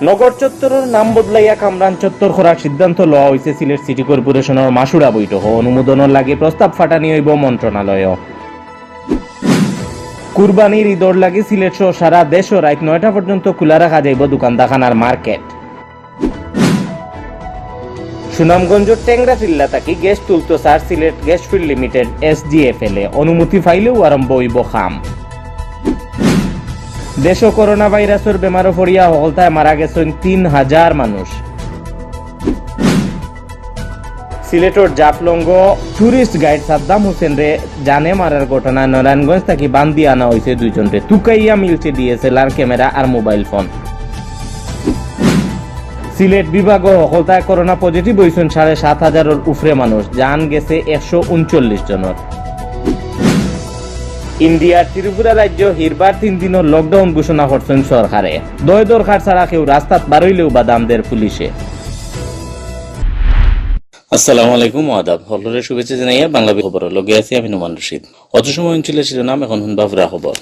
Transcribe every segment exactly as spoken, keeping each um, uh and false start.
নগর চত্বরর নাম বদলাইয়া কামরান চত্বর করার সিদ্ধান্ত লওয়া অইছে সিলেট সিটি কর্পোরেশনর মাসুরা বৈঠকো। অনুমোদনর লাগি প্রস্তাব ফাটানি অইবো মন্ত্রণালয়ো। কুরবানির ইদর লাগি সিলেট সহ সারা দেশো রাইত নয়টা পর্যন্ত খুলা রাখা যাইবো দোকান দাখান আর মার্কেট। সুনামগঞ্জর টেংরাটিল্লা থাকি গ্যাস তুলতো সার সিলেট গ্যাস ফিল্ড লিমিটেড, এসজিএফএল এ। অনুমতি পাইলেউ আরম্ভ অইবো কাম। দেশো করোনা ভাইরাসর বেমারো পড়িয়া হকলতায় মারা গেছইন তিন হাজার মানুষ। সিলেটর জাফলংগো টুরিস্ট গাইড সাদ্দাম হোসেনরে জানে মারার ঘটনায় নারায়ণগঞ্জ থাকি বান্দি আনা অইছে দুইজনরে। তুকাইয়া মিলছে ডিএসএলআর ক্যামেরা আর মোবাইল ফোন। সিলেট বিভাগো হকলতায় করোনা পজিটিভ অইছইন সাড়ে সাত হাজারর উফরে মানুষ, জান গেছে একশো ঊনচল্লিশ জনর। ইন্ডিয়ার ত্রিপুরা রাজ্য হিরবার তিন দিনর লকডাউন ঘোষণা করছইন সরকারে। দয় দরকার ছাড়া কেউ রাস্তাত বারইলেও বাদাম দের পুলিশে। আসসালামু আলাইকুম, আদাব। হকলরে শুভেচ্ছা জানাইয়া বাংলা খবর লগে আছি আমি নোমান রশিদ। অত সময় হুনছিলা শিরোনাম, এখন হুনবা পুরা খবর।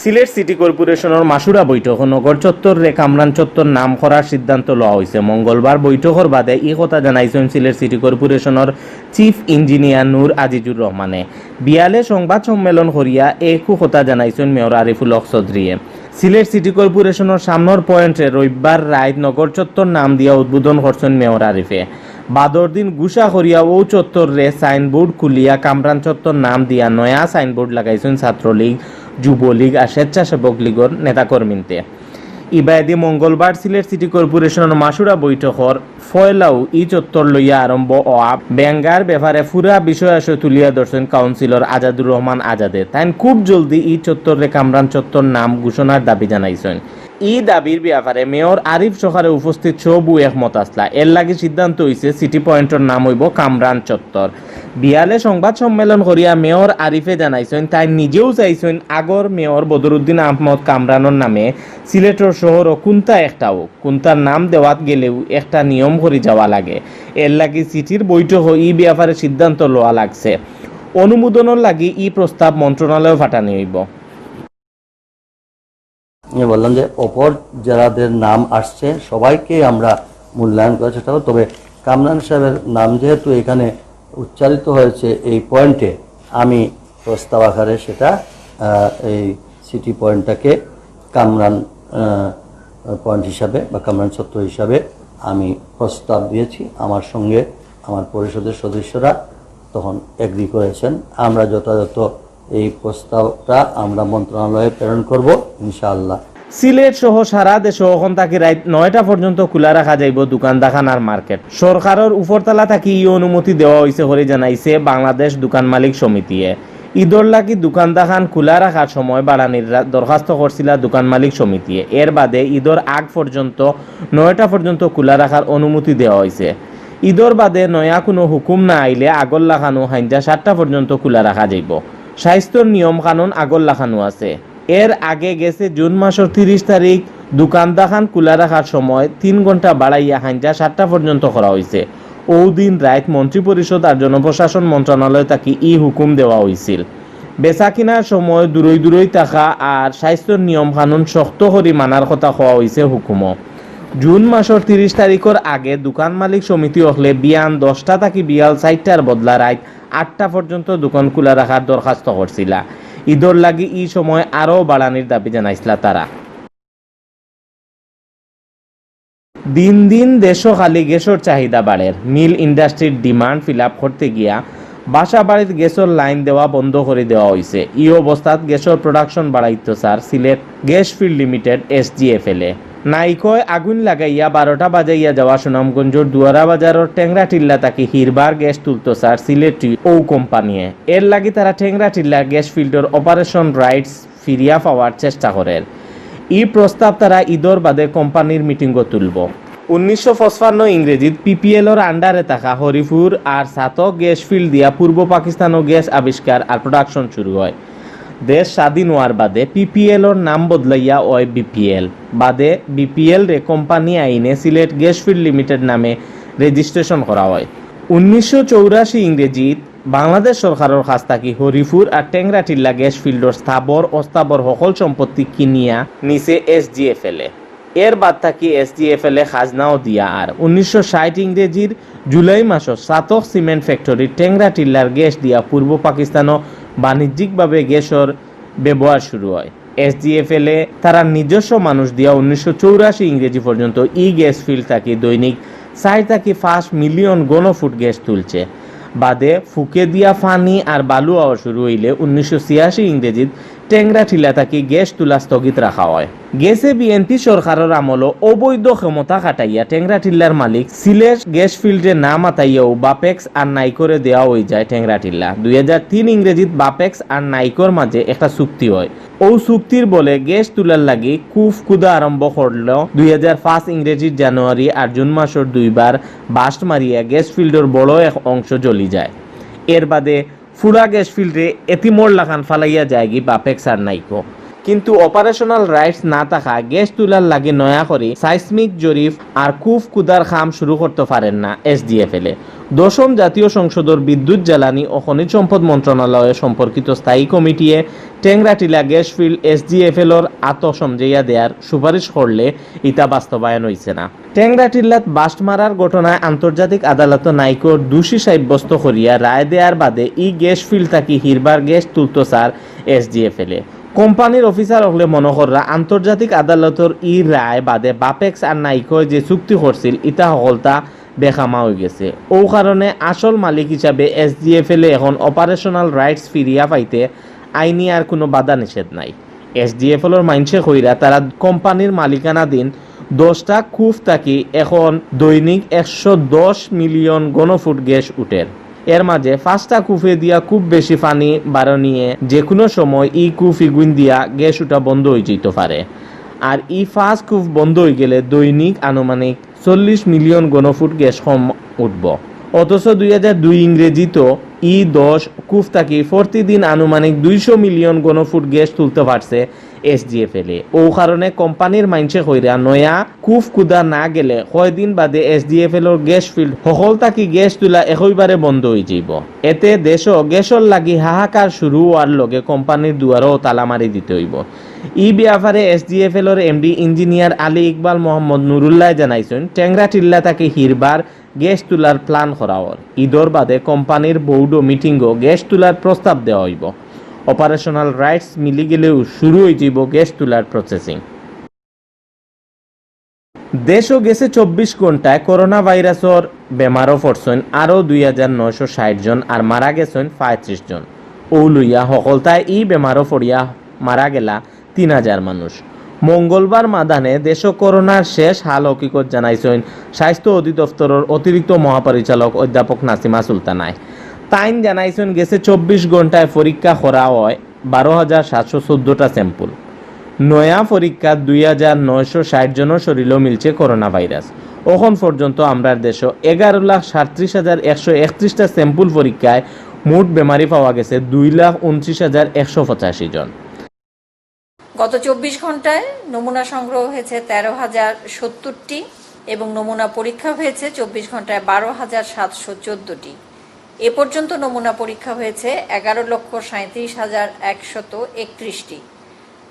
সিলেট সিটি কর্পোরেশনর মাসুরা বৈঠকো নগর চত্বররে কামরান চত্বর নাম করার সিদ্ধান্ত লওয়া অইছে। মঙ্গলবার বৈঠকর বাদে ই কথা জানাইছইন সিলেট সিটি কর্পোরেশনর চিফ ইঞ্জিনিয়ার নূর আজিজুর রহমানে। বিয়ালে সংবাদ সম্মেলন করিয়া একু কথা জানাইছইন মেয়র আরিফুল হক চৌধুরীয়ে। সিলেট সিটি কর্পোরেশনর সামনর পয়েন্টে রবিবার রাইত নগর চত্বর নাম দিয়া উদ্বোধন করছইন মেয়র আরিফে। বাদর দিন গুসা করিয়া অউ চত্বররে সাইনবোর্ড খুলিয়া কামরান চত্বর নাম দিয়া নয়া সাইনবোর্ড লাগাইছইন ছাত্রলীগ, যুবলীগ আর স্বেচ্ছাসেবক লীগর নেতাকর্মীন্তে। ইবায়দি মঙ্গলবার সিলেট সিটি কর্পোরেশনর মাসুরা বৈঠকর ফয়লাউ ই চত্বর লইয়া আরম্ভ অওয়া বেঙ্গার ব্যাপারে পুরা বিষয় আশয় তুলিয়া ধরছইন কাউন্সিলর আজাদুর রহমান আজাদে। তাইন খুব জলদি ই চত্বররে কামরান চত্বর নাম ঘোষণার দাবি জানাইছইন। ই দাবির ব্যাপারে মেয়র আরিফ সরকারে উপস্থিত সবউ একমত আছলা। এর লাগি সিদ্ধান্ত অইছে সিটি পয়েন্টর নাম অইবো কামরান চত্বর। বিয়ালে সংবাদ সম্মেলন করিয়া মেয়র আরিফে জানাইছইন, তাইন নিজেউ চাইছইন আগর মেয়র বদরুদ্দিন আহমদ কামরানর নামে সিলেটর শহরো কুন্তা একটা অউক। কুন্তার নাম দেওয়াত গেলেউ একটা নিয়ম করি যাওয়া লাগে। এর লাগি সিটির বৈঠকো ই ব্যাপারে সিদ্ধান্ত লওয়া লাগছে। অনুমোদনর লাগি ই প্রস্তাব মন্ত্রণালয়ো ফাটানি অইবো। আমি বললাম যে অপর যারাদের নাম আসছে সবাইকে আমরা মূল্যায়ন করার চেষ্টা করব, তবে কামরান সাহেবের নাম যেহেতু এখানে উচ্চারিত হয়েছে এই পয়েন্টে, আমি প্রস্তাব আকারে সেটা, আহ, এই সিটি পয়েন্টটাকে কামরান, আহ, পয়েন্ট হিসাবে বা কামরান চত্বর হিসাবে আমি প্রস্তাব দিয়েছি। আমার সঙ্গে আমার পরিষদের সদস্যরা তখন এগ্রি করেছেন। আমরা যথাযথ এই প্রস্তাবটা আমরা মন্ত্রণালয়ে প্রেরণ করব ইনশাআল্লাহ। সিলেট সহ সারা দেশো অখন থাকি রাইত নয়টা পর্যন্ত খুলা রাখা যাইবো দোকান দাখান আর মার্কেট। সরকারর উপরতলা থাকি ই অনুমতি দেওয়া অইছে করি জানাইছে বাংলাদেশ দোকান মালিক সমিতিয়ে। ইদর লাগি দোকান দাখান খুলা রাখার সময় বাড়ানির রা-, দরখাস্ত করছিলা দোকান মালিক সমিতিয়ে। এর বাদে ইদর আগ পর্যন্ত নয়টা পর্যন্ত খুলা রাখার অনুমতি দেওয়া অইছে। ইদর বাদে নয়া কুনু হুকুম না আইলে আগর লাখানউ হাইঞ্জা সাতটা পর্যন্ত খুলা রাখা যাইবো। স্বাস্থ্যর নিয়ম কানুন আগর লাখানউ আছে। এর আগে গেছে জুন মাসর তিরিশ তারিখ দোকান দাখান খুলা রাখার সময় তিন ঘন্টা বাড়াইয়া হাইঞ্জা সাতটা পর্যন্ত করা অইছে। অউ দিন রাইত মন্ত্রিপরিষদ আর জনপ্রশাসন মন্ত্রণালয় থাকি ই হুকুম দেওয়া অইছিল। বেচা কিনার সময় দূরই দূরই থাকা আর স্বাস্থ্যর নিয়ম কানুন শক্ত করি মানার কথা কওয়া অইছে হুকুমো। জুন মাসর তিরিশ তারিখর আগে দোকান মালিক সমিতি অকলে বিয়ান দশটা থাকি বিয়াল চাইরটার বদলা রাইত আটটা পর্যন্ত দোকান খুলা রাখার দরখাস্ত করছিলা। ইদর লাগি ই সময় আরও বাড়ানির দাবি জানাইছিলা তারা। দিন দিন দেশো খালি গ্যাসর চাহিদা বাড়ের। মিল ইন্ডাস্ট্রির ডিমান্ড ফিল আপ করতে গিয়া বাসা বাড়িত গ্যাসর লাইন দেওয়া বন্ধ করি দেওয়া অইছে। ই অবস্থাত গ্যাসর প্রোডাকশন বাড়াইতো চার সিলেট গ্যাস ফিল্ড লিমিটেড, এসজিএফএল এ। নাইকয় আগুন লাগাইয়া বারোটা বাজাইয়া যাওয়া সুনামগঞ্জর দুয়ারা বাজারর টেংরাটিল্লা থাকি হিরবার গ্যাস তুলতো চার সিলেটি অউ কোম্পানিয়ে। এর লাগি তারা টেংরাটিল্লা গ্যাস ফিল্ডর অপারেশন রাইটস ফিরিয়া পাওয়ার চেষ্টা করের। ই প্রস্তাব তারা ইদর বাদে কোম্পানির মিটিংও তুলবো। উনিশশো পঁচপান্ন ইংরেজিত পিপিএলর আন্ডারে থাকা হরিপুর আর ছাতক গ্যাস ফিল্ড দিয়া পূর্ব পাকিস্তানও গ্যাস আবিষ্কার আর প্রোডাকশন শুরু হয়। দেশ স্বাধীন অওয়ার বাদে পিপিএলর নাম বদলাইয়া অয় বিপিএল। বাদে বিপিএলরে কোম্পানি আইনে সিলেট গ্যাস ফিল্ড লিমিটেড নামে রেজিস্ট্রেশন করা হয়। উনিশশো চৌরাশি ইংরেজিত বাংলাদেশ সরকারর কাছ থাকি হরিপুর আর টেংরাটিল্লা গ্যাস ফিল্ডর স্থাবর অস্থাবর হকল সম্পত্তি কিনিয়া নিছে এসজিএফএল এ। এর বাদ থাকি এসডিএফএল এ খাজনাও দিয়া আর উনিশশো ষাট ইংরেজির জুলাই মাসো সাতক সিমেন্ট ফ্যাক্টরির টেংরা টিল্লার গ্যাস দিয়া পূর্ব পাকিস্তানও বাণিজ্যিকভাবে গ্যাসর ব্যবহার শুরু হয়। এসডিএফএল এ তারা নিজস্ব মানুষ দিয়া উনিশশো চৌরাশি ইংরেজি পর্যন্ত ই গ্যাস ফিল্ড থাকি দৈনিক চার থাকি পাঁচ মিলিয়ন ঘনফুট গ্যাস তুলছে। বাদে ফুকে দিয়া পানি আর বালু আওয়া শুরু হইলে উনিশশো ছিয়াশি ইংরেজিত টেংরা টিলা থাকি গ্যাস তুলা স্থগিত রাখা হয়। গেছে বিএনপি সরকারর আমলো অবৈধ ক্ষমতা খাটাইয়া টেংরা টিল্লার মালিক সিলেট গ্যাস ফিল্ডে না মাতাইয়াও বাপেক্স আর নাইকোরে দেওয়া হয়ে যায় টেংরা টিল্লা। দুই হাজার তিন ইংরেজিত বাপেক্স আর নাইকোর মাঝে একটা চুক্তি হয়। ও চুক্তির বলে গ্যাস তুলার লাগি কুফ কুদা আরম্ভ করল দুই হাজার পাঁচ ইংরেজির জানুয়ারি আর জুন মাসর দুইবার বাস্ট মারিয়া গ্যাস ফিল্ডর বড় এক অংশ জ্বলি যায়। এর বাদে ফুরা গ্যাস ফিল্ডে এতিমর লাখান ফালাইয়া যায়গি বাপেক্স আর নাইকো। কিন্তু অপারেশনাল রাইটস না থাকা গ্যাস তুলার লাগি নয়া করি সাইসমিক জরিপ আর কুফ কুদার কাম শুরু করতে পারেন না এসডিএফএল এ। দশম জাতীয় সংসদর বিদ্যুৎ, জ্বালানি ও খনিজ সম্পদ মন্ত্রণালয়ে সম্পর্কিত স্থায়ী কমিটিয়ে টেংরা টিলা গ্যাস ফিল্ড এসডিএফএল এর আতো সমঝাইয়া দেয়ার সুপারিশ করলে ইতা বাস্তবায়ন হইছে না। টেংরা টিল্লাত বাস্ট মারার ঘটনায় আন্তর্জাতিক আদালতো নাইকোর দোষী সাব্যস্ত করিয়া রায় দেয়ার বাদে ই গ্যাস ফিল্ড থাকি হিরবার গ্যাস তুলতো স্যার এসডিএফএল এ। কোম্পানির অফিসার হকলে মনে কররা আন্তর্জাতিক আদালতর ই রায় বাদে বাপেক্স আর নাইকোয় যে চুক্তি করছিল ইতা হকলতা বেকামা হয়ে গেছে। ও কারণে আসল মালিক হিসাবে এসডিএফএল এ এখন অপারেশনাল রাইটস ফিরিয়া পাইতে আইনি আর কোনো বাধা নিষেধ নাই। এসডিএফএল এর মাইনষে কইরা তারা কোম্পানির মালিকানাধীন দশটা কুফ থাকি এখন দৈনিক একশো দশ মিলিয়ন ঘনফুট গ্যাস উঠের। এর মাঝে পাঁচটা কুফে দিয়া খুব বেশি পানি বারো নিয়ে যে কোনো সময় ই কুফ ইগুইন দিয়া গ্যাস উঠা বন্ধ হয়ে যেতে পারে। আর ই পাঁচ কুফ বন্ধ হয়ে গেলে দৈনিক আনুমানিক চল্লিশ মিলিয়ন ঘনফুট গ্যাস কম উঠব। অথচ দুই হাজার দুই ইংরেজিত ই দশ কুফ থাকি প্রতিদিন আনুমানিক দুইশো মিলিয়ন ঘনফুট গ্যাস তুলতে পারছে এসডিএফএল এ। ও কারণে কোম্পানির মাইনষে কইরা নয়া কুফ কুদা না গেলে কয়দিন বাদে এসডিএফএল এর গ্যাস ফিল্ড হকল থাকি গ্যাস তুলা একইবারে বন্ধ হয়ে যাইব। এতে দেশও গ্যাসর লাগি হাহাকার শুরু হওয়ার লগে কোম্পানির দুয়ারও তালা মারি দিতে হইব। ই ব্যাপারে এসডিএফএল এর এমডি ইঞ্জিনিয়ার আলী ইকবাল মোহাম্মদ নুরুল্লাহ জানাইছেন, টেংরা টিল্লা থাকি হিরবার গ্যাস তুলার প্ল্যান করা হর। ঈদর বাদে কোম্পানির বোর্ডও মিটিংও গ্যাস তুলার প্রস্তাব দেওয়া হইব। অপারেশনাল রাইটস মিলি গেলেও শুরু হয়ে যাইব গ্যাস তুলার প্রসেসিং। দেশও গেছে চব্বিশ ঘন্টায় করোনা ভাইরাসর বেমারও পড়ছেন আরও দুই হাজার নয়শো ষাট জন আর মারা গেছেন পঁয়ত্রিশ জন। ও লইয়া হকলতায় ই বেমারও পড়িয়া মারা গেলা তিন হাজার মানুষ। মঙ্গলবার মাদানে দেশও করোনার শেষ হাল হকিকত জানাইছেন স্বাস্থ্য অধিদপ্তরের অতিরিক্ত মহাপরিচালক অধ্যাপক নাসিমা সুলতানায়। তাইন জানাইছেন গেছে চব্বিশ ঘন্টায় পরীক্ষা করা হয় বারো হাজার সাতশো চোদ্দটা স্যাম্পল। নয়া পরীক্ষা দুই হাজার নয়শো ষাট জনের শরীরেও মিলছে করোনা ভাইরাস। অখন পর্যন্ত আমরার দেশও এগারো লাখ সাতত্রিশ হাজার একশো একত্রিশটা স্যাম্পল পরীক্ষায় মোট বেমারি পাওয়া গেছে দুই লাখ ঊনত্রিশ হাজার একশো পঁচাশি জন। গত চব্বিশ ঘন্টায় নমুনা সংগ্রহ হয়েছে তেরো হাজার সত্তরটি এবং নমুনা পরীক্ষা হয়েছে চব্বিশ ঘন্টায় বারো হাজার সাতশো চোদ্দটি। এ পর্যন্ত নমুনা পরীক্ষা হয়েছে এগারো লক্ষ সাঁইত্রিশ হাজার একশত একত্রিশটি।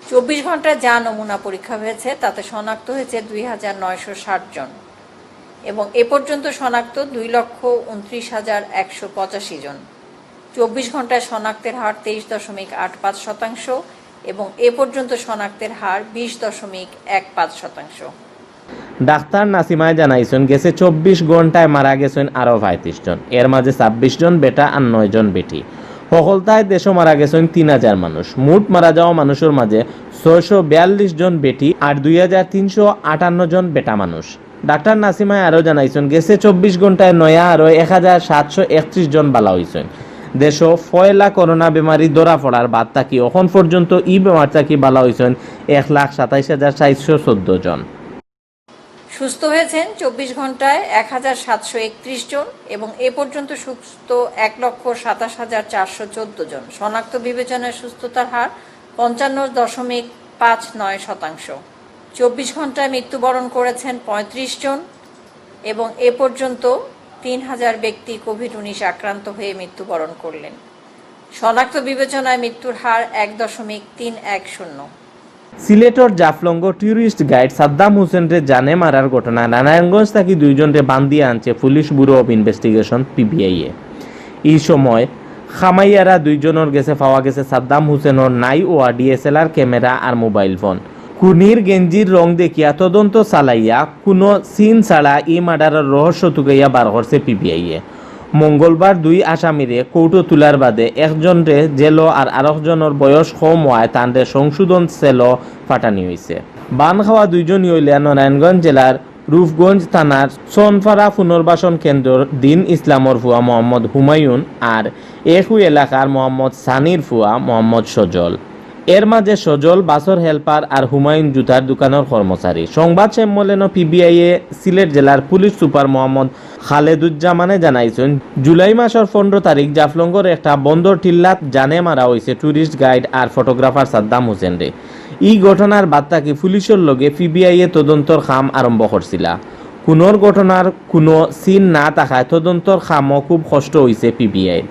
চব্বিশ ঘন্টায় যা নমুনা পরীক্ষা হয়েছে তাতে শনাক্ত হয়েছে দুই হাজার নয়শো ষাট জন এবং এ পর্যন্ত শনাক্ত দুই লক্ষ ঊনত্রিশ হাজার একশো পঁচাশি জন। চব্বিশ ঘন্টায় শনাক্তের হার তেইশ দশমিক আট পাঁচ শতাংশ এবং এ পর্যন্ত শনাক্তের হার বিশ দশমিক এক পাঁচ শতাংশ। ডাক্তার নাসিমায় জানাইছেন গেছে চব্বিশ ঘন্টায় মারা গেছেন আরও পঁয়ত্রিশ জন, এর মাঝে ছাব্বিশ জন বেটা আর নয় জন বেটি। হকলতায় দেশও মারা গেছেন তিন হাজার মানুষ। মোট মারা যাওয়া মানুষের মাঝে ছয়শো বিয়াল্লিশ জন বেটি আর দুই হাজার তিনশো আটান্ন জন বেটা মানুষ। ডাক্তার নাসিমায় আরও জানাইছেন গেছে চব্বিশ ঘন্টায় নয়া আরও এক হাজার সাতশো একত্রিশ জন বালা হইছেন। দেশও পয়লা করোনা বেমারি ধরা পড়ার বাদ থাকি অখন পর্যন্ত ই বেমার থাকি বালা হইছেন এক লাখ সাতাইশ হাজার চারশো চোদ্দ জন। সুস্থ হয়েছেন চব্বিশ ঘন্টায় এক হাজার সাতশো একত্রিশ জন এবং এ পর্যন্ত সুস্থ এক লক্ষ সাতাশ হাজার চারশো চোদ্দ জন। শনাক্ত বিবেচনায় সুস্থতার হার পঞ্চান্ন দশমিক পাঁচ নয় শতাংশ। চব্বিশ ঘন্টায় মৃত্যুবরণ করেছেন পঁয়ত্রিশ জন এবং এ পর্যন্ত তিন হাজার ব্যক্তি কোভিড উনিশ আক্রান্ত হয়ে মৃত্যুবরণ করলেন। শনাক্ত বিবেচনায় মৃত্যুর হার এক দশমিক তিন এক শূন্য। সিলেটর জাফলংগো টুরিস্ট গাইড সাদ্দাম হোসেনরে জানে মারার ঘটনা নারায়ণগঞ্জ থাকি দুইজনরে বান্ধিয়া আনছে পুলিশ ব্যুরো অব ইনভেস্টিগেশন, পিবিআইয়ে। ই সময় খামাইয়ারা দুইজনর গেছে পাওয়া গেছে সাদ্দাম হোসেনর নাই ওয়া ডিএসএলআর ক্যামেরা আর মোবাইল ফোন। খুনির গেঞ্জির রং দেখিয়া তদন্ত চালাইয়া কুনু চিন ছাড়া ই মার্ডারর রহস্য তুকাইয়া বার করছে পিবিআইয়ে। মঙ্গলবার দুই আসামিরে কোর্টো তুলার বাদে একজনরে জেলো আর আরকজনর বয়স কম ওয়ায় তানরে সংশোধন সেলো পাঠানি অইছে। বান খাওয়া দুইজনই অইলা নারায়ণগঞ্জ জেলার রূপগঞ্জ থানার সনপাড়া পুনর্বাসন কেন্দ্রর দিন ইসলামর ফুয়া মোহাম্মদ হুমায়ুন আর একই এলাকার মোহাম্মদ সানির ফুয়া মোহাম্মদ সজল। এর মাঝে সজল বাসর হেল্পার আর হুমায়ুন জুতার দোকানর কর্মচারী। সংবাদ সম্মেলনো পিবিআইয়ে সিলেট জেলার পুলিশ সুপার মোহাম্মদ খালেদুজ্জামানে জানাইছইন, জুলাই মাসর পনেরো তারিখ জাফলংগর একটা বন্দর টিল্লাত জানে মারা অইছে টুরিস্ট গাইড আর ফটোগ্রাফার সাদ্দাম হোসেনরে। ই ঘটনার বাদ থাকি পুলিশর লগে পিবিআইয়ে তদন্তর কাম আরম্ভ করছিলা। খুনর ঘটনার কুনু চিন না থাকায় তদন্তর কামো খুব কষ্ট অইছে পিবিআইর।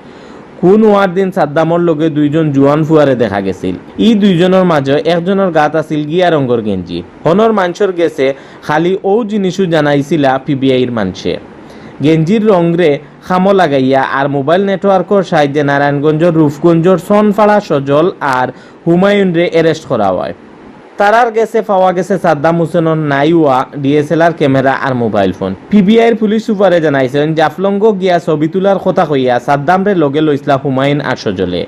খুন ওয়ার দিন সাদ্দামর লগে দুইজন জুয়ান ফুয়ারে দেখা গেছিল। ই দুইজনর মাঝে একজনর গাত আছিল গিয়া রঙ্গর গেঞ্জি। হনর মানষর গেছে খালি অউ জিনিসউ জানাইছিলা পিবিআইর মানষে। গেঞ্জির রংরে কামো লাগাইয়া আর মোবাইল নেটওয়ার্কর সাহায্যে নারায়ণগঞ্জর রূপগঞ্জর সনপাড়া সজল আর হুমায়ুনরে অ্যারেস্ট করা অয়। তারার গেছে পাওয়া গেছে সাদ্দাম হোসেনর নাই ওয়া ডিএসএলআর ক্যামেরা আর মোবাইল ফোন। পিবিআইর পুলিশ সুপারে জানাইছইন, জাফলংগো গিয়া ছবি তুলার কথা কইয়া সাদ্দামরে লগে লইছলা হুমায়ুন আর সজলে।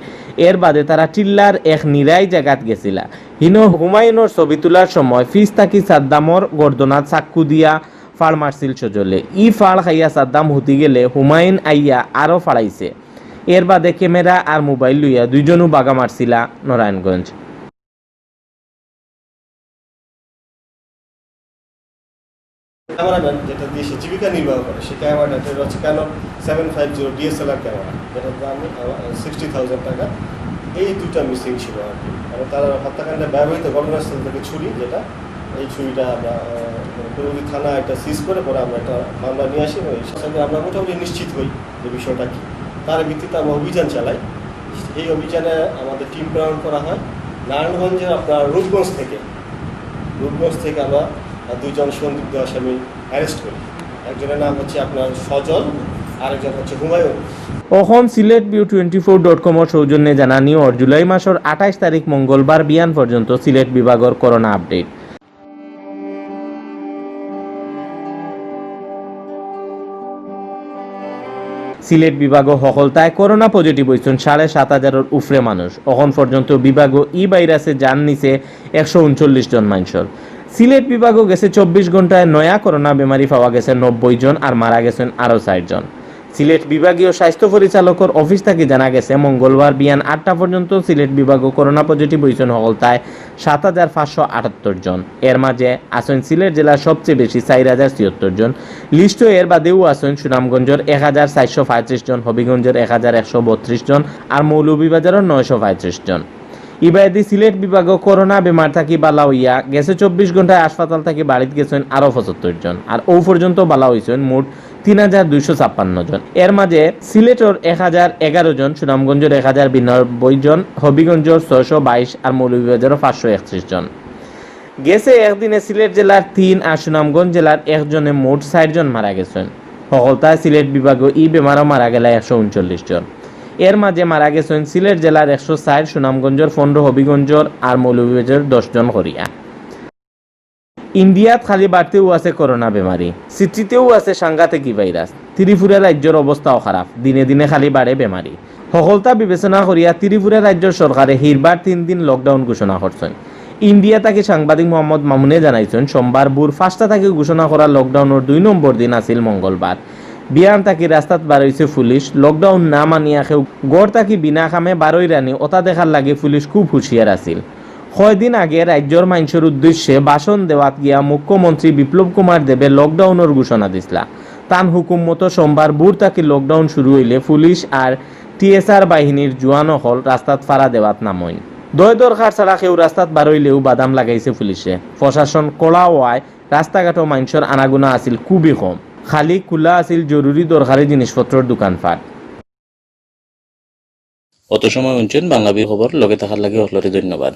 এর বাদে তারা টিল্লার এক নিরাই জাগাত গেছিলা। হিনো হুমায়ুনর ছবি তুলার সময় পিছ থাকি সাদ্দামর গর্দনাত চাক্কু দিয়া ফাড় মারছিল সজলে। ই ফাড় খাইয়া সাদ্দাম হুতি গেলে হুমায়ুন আইয়া আরো ফাড়াইছে। এর বাদে ক্যামেরা আর মোবাইল লইয়া দুইজনউ বাগা মারছিলা নারায়ণগঞ্জ। ক্যামেরাম্যান যেটা দিয়ে সে জীবিকা নির্বাহ করে, সেই ক্যামেরাটা হচ্ছে Canon seven five zero DSLR camera, যেটার দাম সিক্সটি থাউজেন্ড টাকা। এই দুটা মিসিং ছিল আর কি। মানে তারা হত্যাকাণ্ডে ব্যবহৃত ঘটনাস্থল থেকে ছুরি, যেটা এই ছুরিটা আমরা আহ, পূর্ববর্তী থানা একটা সিজ করে পরে আমরা একটা মামলা নিয়ে আসি এবং এই সাথে আমরা মোটামুটি নিশ্চিত হই যে বিষয়টা কি। তার ভিত্তিতে আমরা অভিযান চালাই। এই অভিযানে আমাদের টিম প্রেরণ করা হয় নারায়ণগঞ্জের আপনার রূপগঞ্জ থেকে। রূপগঞ্জ থেকে আমরা দুইজন সন্দিগ্ধ আসামি অ্যারেস্ট করি। একজনের নাম হচ্ছে আপনার সজল, আরেকজন হচ্ছে হুমায়ুন। অখন Sylhet view twenty four dot কমর সৌজন্যে জানানি অর জুলাই মাসর আঠাইশ তারিখ মঙ্গলবার বিয়ান পর্যন্ত সিলেট বিভাগর করোনা আপডেট। সিলেট বিভাগো হকলতায় করোনা পজিটিভ অইছইন সাড়ে সাত হাজারর উপরে মানুষ। অখন পর্যন্ত বিভাগো ই ভাইরাসে জান নিছে একশো ঊনচল্লিশ জন মানষর। সিলেট বিভাগো গেছে চব্বিশ ঘন্টায় নয়া করোনা বেমারি পাওয়া গেছে নব্বই জন আর মারা গেছইন আরো চাইর জন। সিলেট বিভাগীয় স্বাস্থ্য পরিচালকর অফিস থাকি জানা গেছে, মঙ্গলবার বিয়ান আটটা পর্যন্ত সিলেট বিভাগো করোনা পজিটিভ অইছইন হকলতায় সাত হাজার পাঁচশো আটাত্তর জন। এর মাঝে আছইন সিলেট জেলার সবচেয়ে বেশি চাইর হাজার ছিয়াত্তর জন। লিস্টো এর বাদেউ আছইন সুনামগঞ্জর এক হাজার চাইরশো পঁয়ত্রিশ জন, হবিগঞ্জর এক হাজার একশো বত্রিশ জন আর মৌলভীবাজারর নয়শো পঁয়ত্রিশ জন। ইবায়দি সিলেট বিভাগো করোনা বেমার থাকি বালা অইয়া গেছে চব্বিশ ঘন্টায় হাসপাতাল থাকি বাড়িত গেছইন আরো পঁচাত্তর জন। আর অউ পর্যন্ত বালা অইছইন মোট তিন হাজার দুইশো ছাপ্পান্ন জন। এর মাঝে সিলেটর এক হাজার এগারো জন, সুনামগঞ্জর এক হাজার বিরানব্বই জন, হবিগঞ্জর ছয়শো বাইশ আর মৌলভীবাজারর পাঁচশো একত্রিশ জন। গেছে একদিনে সিলেট জেলার তিন আর সুনামগঞ্জ জেলার একজনে মোট চাইর জন মারা গেছইন। হকলতায় সিলেট বিভাগো ই বেমারো মারা গেলা একশো ঊনচল্লিশ জন। এর মাঝে মারা গেছইন সিলেট জেলার একশো চাইর, সুনামগঞ্জর পনেরো, হবিগঞ্জর আর মৌলভীবাজারর দশ জন করিয়া। ইন্ডিয়াত খালি বাড়তেউ আছে করোনা বেমারি, সিটিতেউ আছে সাংঘাতিক ই ভাইরাস। ত্রিপুরা রাজ্যর অবস্থাও খারাপ, দিনে দিনে খালি বাড়ে বেমারি। হকলতা বিবেচনা করিয়া ত্রিপুরা রাজ্যর সরকারে হিরবার তিন দিন লকডাউন ঘোষণা করছইন। ইন্ডিয়া থাকি সাংবাদিক মোহাম্মদ মামুনে জানাইছইন, সোমবার ভোর পাঁচটা থাকি ঘোষণা করা লকডাউনর দুই নম্বর দিন আছিল মঙ্গলবার। বিয়ান থাকি রাস্তাত বারইছে পুলিশ। লকডাউন না মানিয়া কেউ ঘর থাকি বিনা কামে বারইরানি অতা দেখার লাগি পুলিশ খুব হুঁশিয়ার আছিল। কয়দিন আগে রাজ্যর মানষর উদ্দেশ্যে ভাষণ দেওয়াত গিয়া মুখ্যমন্ত্রী বিপ্লব কুমার দেবে লকডাউনর ঘোষণা দিছলা। তান হুকুম মতো সোমবার ভোর থাকি লকডাউন শুরু অইলে পুলিশ আর টিএসআর বাহিনীর জওয়ান অকল রাস্তাত ফাড়া দেওয়াত নামইন। দয় দরকার ছাড়া কেউ রাস্তাত বারইলেউ বাধাম লাগাইছে পুলিশে। প্রশাসন কড়া অওয়ায় রাস্তাঘাটো মানষর আনাগুনা আছিল খুবই কম। খালি খুলা আছিল জরুরি দরকারি জিনিসপত্রর দোকানপাট। অত সময় হুনছইন বাংলা বিভাগর খবর, লগে থাকার লাগি হকলরে ধন্যবাদ।